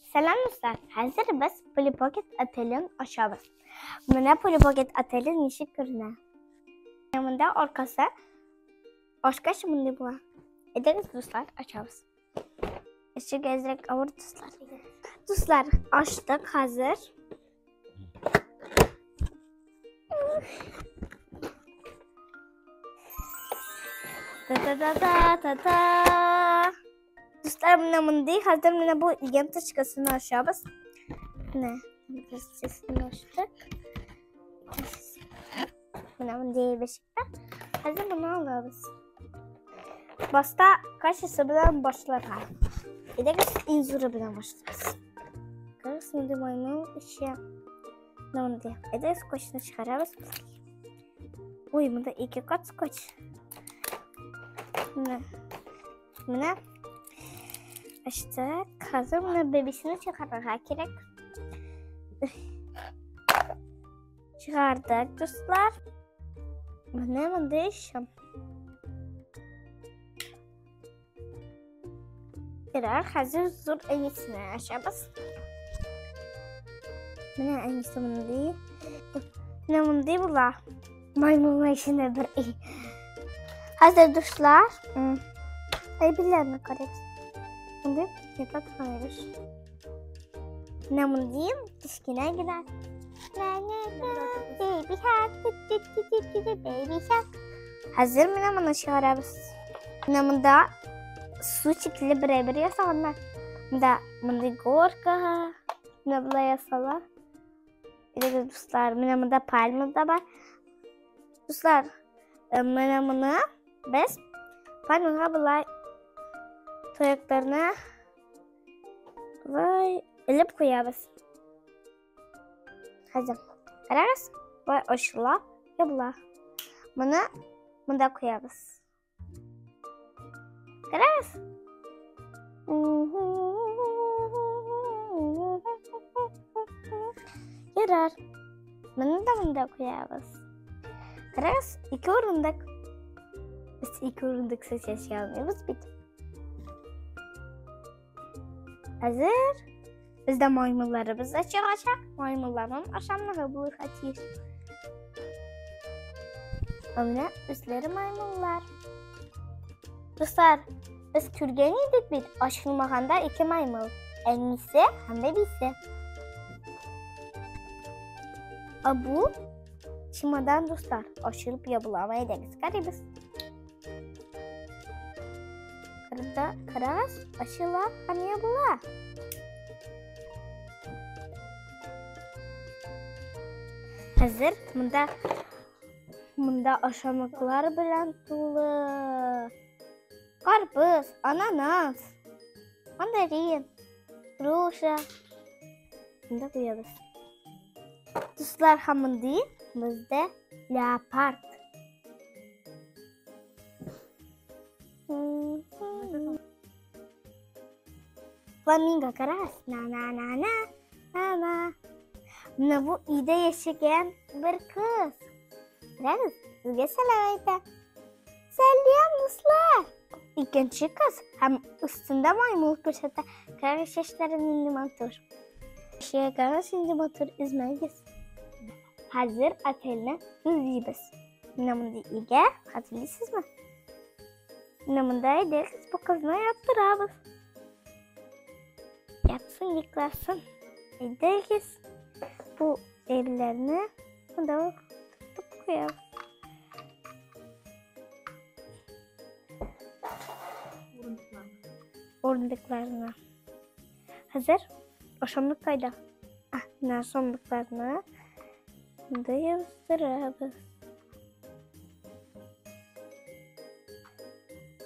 Сәлам, дуслар! Хәзер без Polly Pocket отелен ачабыз. Менә Polly Pocket отеле ничек күренә. Монда аркасы ачкач мондый була. Әйдәгез, дуслар, ачабыз. Эче әзрәк авыр, дуслар. Дуслар, ачтык хәзер. Та-та-та-та-та-та. Дуслар, менә мондый, хәзер менә бу ленточкасын ачабыз. Менә, ленточкасын ачтык. Менә мондый бешеккә. Хәзер моны алабыз. Башта кайсысы белән башларга? Әйдәгез, иң зуры белән башлыйбыз. Карагыз, мондый маймыл эче. Менә мондый. Әйдәгез, скотчны чыгарабыз. Ой, монда ике кат скотч. Менә. Менә ачтык. Хәзер менә бәбисен чыгарырга кирәк. Чыгардык, дуслар. Менә монда еще. Ярар, хәзер зур әнисенә ачабыз. Менә әнисе мондый. Менә мондый була. Маймылның эчендә бер өй. Хәзер, дуслар, әйберләрне карыйбыз. Мондый ята торган әйбер. Менә мондый кечкенә генә. Baby shark, baby shark. Хәзер менә моны чыгарабыз. Менә монда су шикелле бер әйбер ясаганнар. Монда мондый горка, менә болай ясала. Әйдәгез, дуслар, менә монда пальма да бар. Дуслар, менә моны без пальмага болай тоякларны болай элеп куябыз. Хәзер карагыз, болай ачыла, ябыла. Моны монда куябыз. Карагыз. Ярар. Моны да монда куябыз. Карагыз, ике урындык. Без ике урындыксыз яши алмыйбыз бит. Хәзер бездә маймылларыбыз да чыгачак. Маймылларның ашамлыгы булырга тиеш. Ә менә үзләре маймыллар. Дуслар, без күргән идек бит, ачылмаганда ике маймыл. Әнисе һәм бәбисе. Ә бу чемодан, дуслар, ачылып ябыламы, әйдәгез, карыйбыз. Карада, карагыз, ачыла һәм ябыла. Хәзер монда ашамлыклар белән тулы. Карпыз, ананас, мандарин, груша. Монда куябыз. Дуслар, һәм мондый бездә леопард. Фламинго, карагыз. На-на-на-на, на-на. Менә бу өйдә яшәгән бер кыз. Карагыз, сезгә сәлам әйтә. Сәлам, дуслар! Икенче кыз һәм өстендә маймыл күрсәтә. Карагыз, чәчләре нинди матур. Карагыз, нинди матур, измәгез. Хәзер отельне төзибез. Менә мондый өйгә, хәтерлисезме? Менә монда әйдәгез, бу кызны яттырабыз. Ятсын, йокласын. Әйдәгез, бу әйберләрне монда тотып куябыз. Урындыкларына. Хәзер ашамлык кайда? А, менә ашамлыкларны монда ябыштырабыз.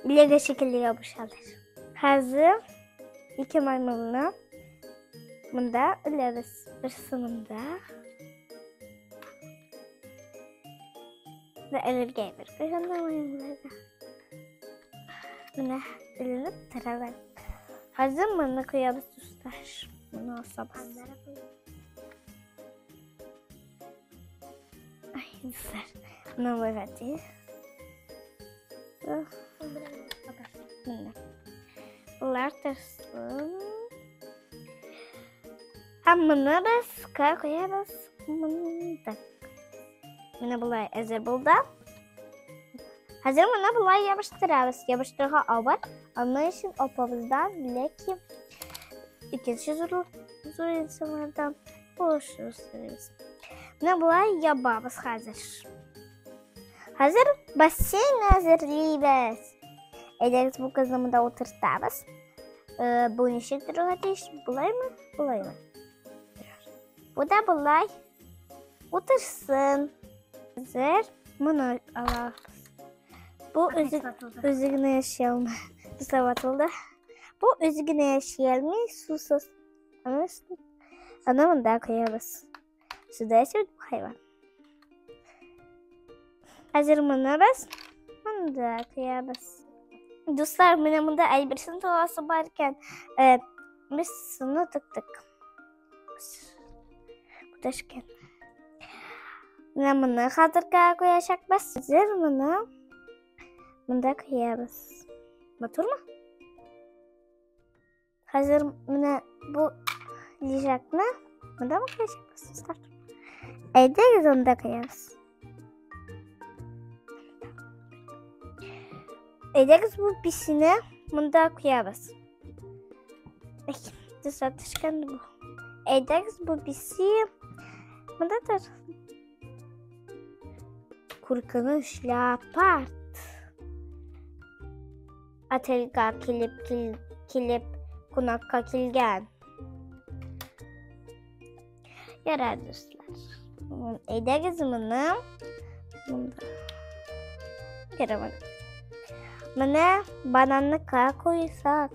Лего шикелле ябышалар. Хәзер ике маймылны монда эләбез. Берсе монда. Вә элергә бер куйганнар маймылларга. Менә эленеп торалар. Хәзер моны куябыз, дуслар. Моны асабыз. Ай, дуслар. Моны богати. Менә. Булар торсын. Һәм моны без кая куябыз? Монда. Менә болай әзер булды. Хәзер моны болай ябыштырабыз. Ябыштырырга авыр. Аның өчен апабыздан ләкин икенче зур зур инсаннардан булышу сорыйбыз. Менә болай ябабыз хәзер. Хәзер бассейн әзерлибез. Әйдәгез бу кызны монда утыртабыз. Бу ничек торырга тиеш? Болаймы? Болаймы? Бу да болай утырсын. Хәзер моны алабыз. Бу үзе, үзе генә яши алмый. Дуслар ватылды. Бу үзе генә яши алмый, сусыз. Аны, аны монда куябыз. Сюда яши бу хайван. Хәзер моны без монда куябыз. Дуслар, менә монда әйберсен толасы бар икән. Без суны тыктык. Бу төшкән. Менә моны хәзер куячакбыз. Хәзер моны монда куябыз. Матурмы? Хәзер менә бу лежакны монда мы куячакбыз, дуслар. Әйдәгез анда куябыз. Әйдәгез бу песине монда куябыз. Ай, дуслар, төшкән бу. Әйдәгез бу песи монда торсын. Куркыныч леопард. Отельгә килеп кил, килеп кунакка килгән. Ярар, дуслар. Әйдәгез моны монда. Ярар. Менә бананны кая куйсак?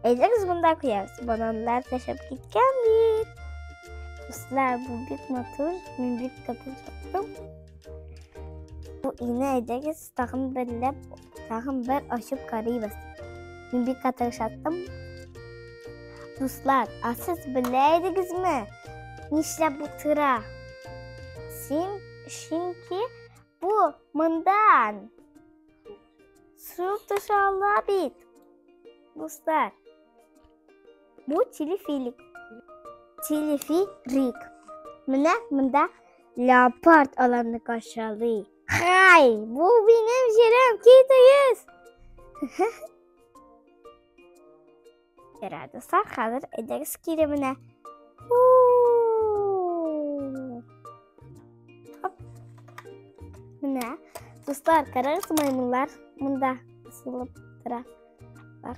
Әйдәгез монда куябыз. Бананнар тәшәп киткән бит. Дуслар, бу бик матур. Мин бик каты чыктым. Бу ине әйдәгез тагын берләп, тагын бер ачып карыйбыз. Мин бик каты ошаттым. Дуслар, а сез белә идегезме? Нишләп бу тыра? Син, чөнки бу мондан су төшә ала бит. Дуслар, бу телефилик. Телефирик. Менә монда леопард аларны каршылый. Хай, бу минем җирем, китегез! Ярар, дуслар, хәзер әйдәгез кире менә. Хоп. Менә, дуслар, карагыз, маймыллар монда асылып тора. Бар.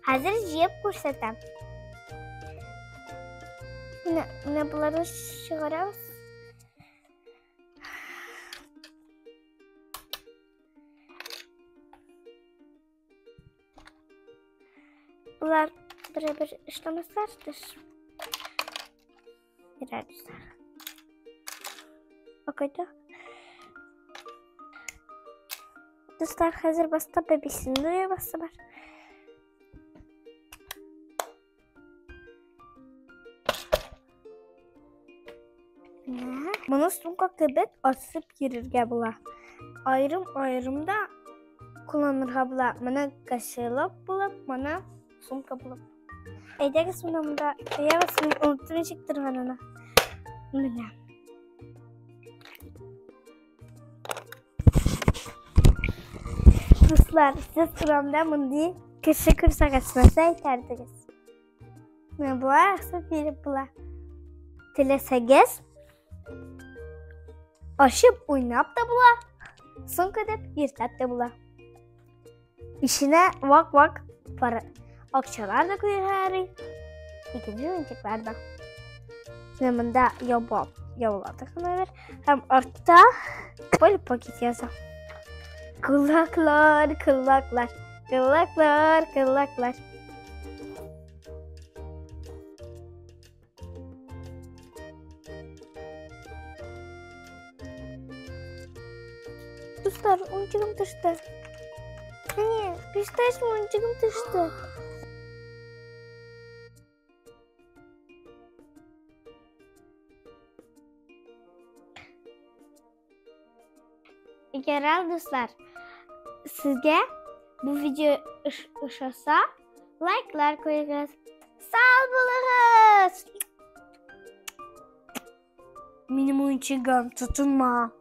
Хәзер җыеп күрсәтәм. Менә, менә боларны чыгарабыз. Болар бер-бер эшләмәсләр, Ярар, дуслар. Акайда. Дуслар, хәзер баста бәбисен басы бар. Моны сумка кебек асып йөрергә була. Аерым-аерым да кулланырга була. Моны кошелек булып, моны сумка булып. Әйдәгез моны монда куябыз. Мин оныттым ничек торганын. Менә. Дуслар, сез урамда мондый кеше күрсәгез, нәрсә әйтәрдегез? Менә болай акча биреп була. Теләсәгез, ачып уйнап та була, сумка дип йөртәп тә була. Ишенә вак-вак пара акчалар да куярга ярый. Икенче уенчыклар да. Менә монда ябап, ябыла торган әйбер. Һәм артта поле пакет яза. Kulaklar, kulaklar. Kulaklar, kulaklar. Дуслар, уенчыгым төште. Әне, писташ уенчыгым төште. Ярар, дуслар, сезгә бу видео ошаса, лайклар куегыз. Сау булыгыз! Минем уенчыгым, тотынма.